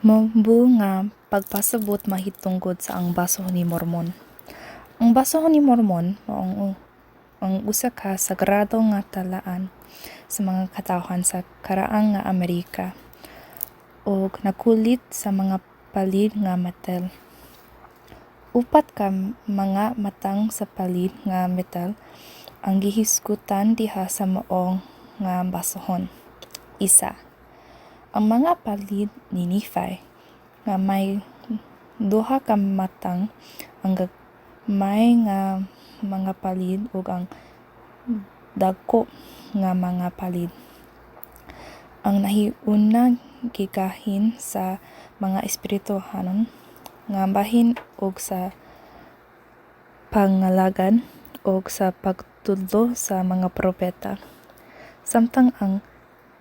Mubo nga pagpasabot mahitungod sa Ang Baso ni Mormon. Ang Baso ni Mormon mao ang usa ka sagrado nga talaan sa mga katawhan sa Karaang nga Amerika ug nakulit sa mga palid nga metal. Upat ka mga matang sa palid nga metal ang gihisgutan diha sa mao nga basohon. Isa. Ang mga palid ni Nephi nga may duha ka matang, ang gamay nga mga palid ug ang dagko nga mga palid. Ang nahiuna gigahin sa mga espirituhanon nga bahin ug sa pangalagad ug sa pagtudlo sa mga propeta, samtang ang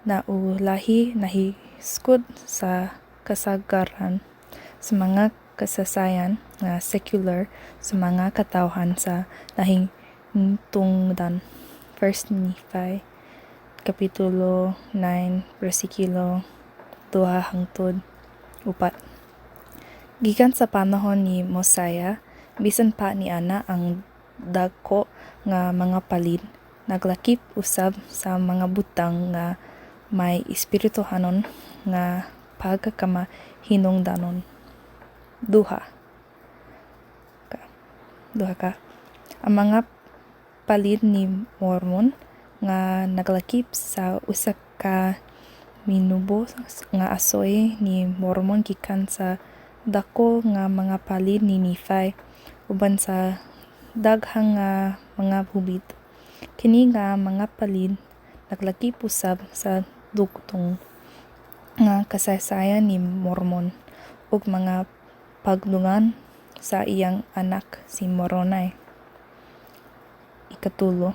naulahi nahisgot sa kasagaran sa mga kasaysayan nga sekular sa mga katawhan sa nahinungdan. 1 Nephi kapitulo 9 bersikulo 2 hangtod 4. Gikan sa panahon ni Mosiah, bisan pa niana ang dagko nga mga palid naglakip usab sa mga butang nga may espirituhanon nga pagkamahinungdanon. Duha ka. Duha ka. Ang mga palid ni Mormon nga naglakip sa usa ka minubo nga asoy ni Mormon gikan sa dako nga mga palid ni Nephi uban sa daghang nga mga hubit. Kini nga mga palid naglakip usab sa dugtong nga kasaysayan ni Mormon ug mga pagdungan sa iyang anak si Moroni. Ikatulo,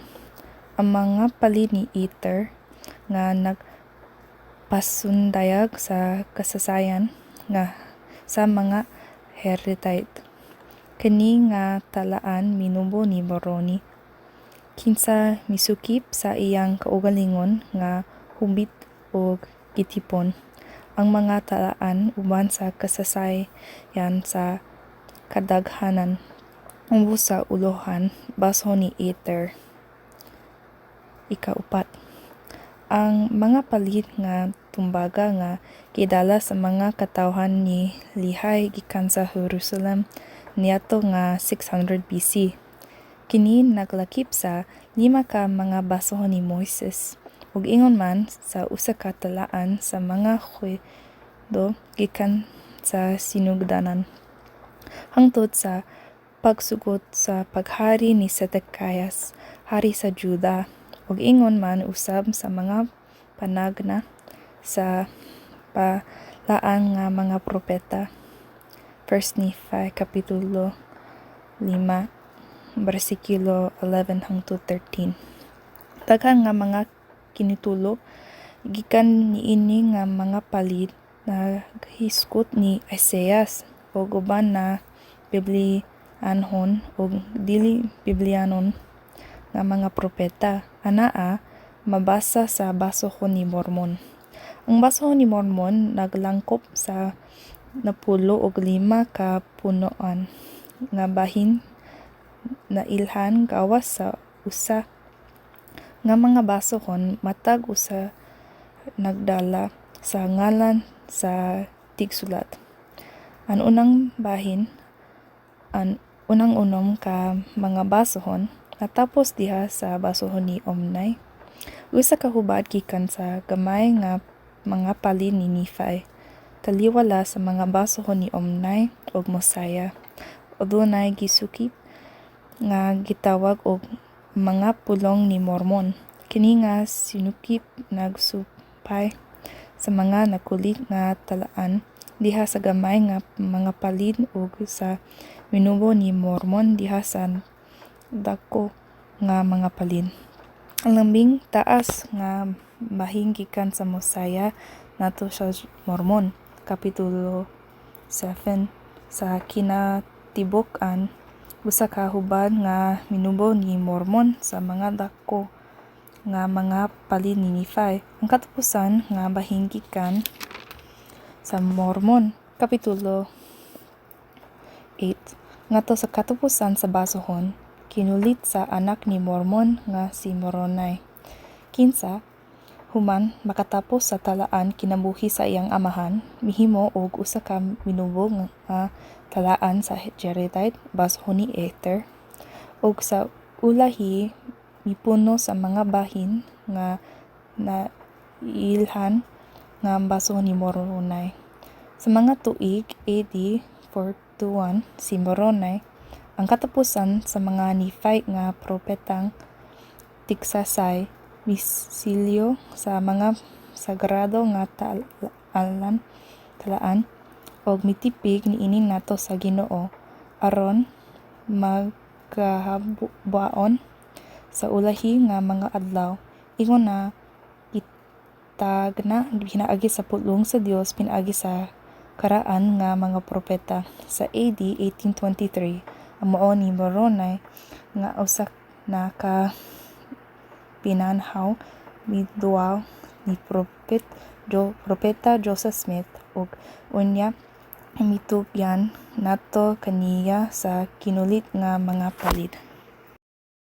ang mga palid ni Ether nga nagpasundayag sa kasaysayan nga sa mga Jaredite. Kini nga talaan minubo ni Moroni, kinsa misukip sa iyang kaugalingon nga hubit ug gitipon ang mga talaan uban sa kasaysayan sa kadaghanan ubos sa ulohan baso ni Ether. Ikaupat, ang mga palid nga tumbaga nga gidala sa mga katawhan ni Lehi gikan sa Jerusalem niadto nga 600 BC. Kini naglakip sa lima ka mga basohon ni Moises ug ingon man sa usa ka talaan sa mga Hudiyo gikan sa sinugdanan hangtod sa pagsugot sa paghari ni Sedekias, hari sa Juda, ug ingon man usab sa mga panagna sa balaan nga mga propeta. 1 Nephi kapitulo 5 bersikulo 11 hangtod 13. Daghan nga mga kinutulo gikan niini nga mga palid nahisgot ni Isaias ug uban na Biblianhon ug dili Biblianon nga mga propeta anaa mabasa sa Basohon ni Mormon. Ang Basohon ni Mormon naglangkob sa 95 ka punoan nga bahin nailhan gawas sa usa nga mga basohon, matag usa nagdala sa ngalan sa tigsulat. Ang unang bahin, ang unang 6 ka mga basohon, natapos diha sa Basohon ni Omni, usa ka hubad gikan sa gamay nga mga palid ni Nephi, taliwala sa mga basohon ni Omni ug Mosiah. Adunay gisukip nga gitawag og mga Pulong ni Mormon. Kini nga sinukip nagsupay sa mga nakulit nga talaan diha sa gamay nga mga palid ug sa minubo ni Mormon diha sa dagko nga mga palid. Ang labing taas nga bahin gikan sa Mosiah ngadto sa Mormon kapitulo 7 sa kinatibuk-an usa ka hubad nga minubo ni Mormon sa mga dagko nga mga palid ni Nephi. Ang katapusan nga bahin gikan sa Mormon Kapitulo 8. Ngadto sa katapusan sa basahon, kinulit sa anak ni Mormon nga si Moroni, kinsa, human makatapos sa talaan kinabuhi sa iyang amahan, mihimo og usa ka minubo nga talaan sa Jaredite, basahon ni Ether, ug sa ulahi mipuno sa mga bahin nga nailhan nga basahon ni Moroni. Sa mga tuig AD 421, si Moroni, ang katapusan sa mga Nephite nga propetang tigsasay, misilyo sa mga sagrado nga talaan ug mitipig niini ngadto sa Ginoo aron magahabaon sa ulahi nga mga adlaw, ingon nga gitagna pinaagi sa pulong sa Dios pinaagi sa karaan nga mga propeta. Sa AD 1823, ang mao ni Moroni nga usa na ka pinanhaw miduaw ni Propeta Joseph Smith ug unya mitugyan nato kaniya sa kinulit nga mga palid.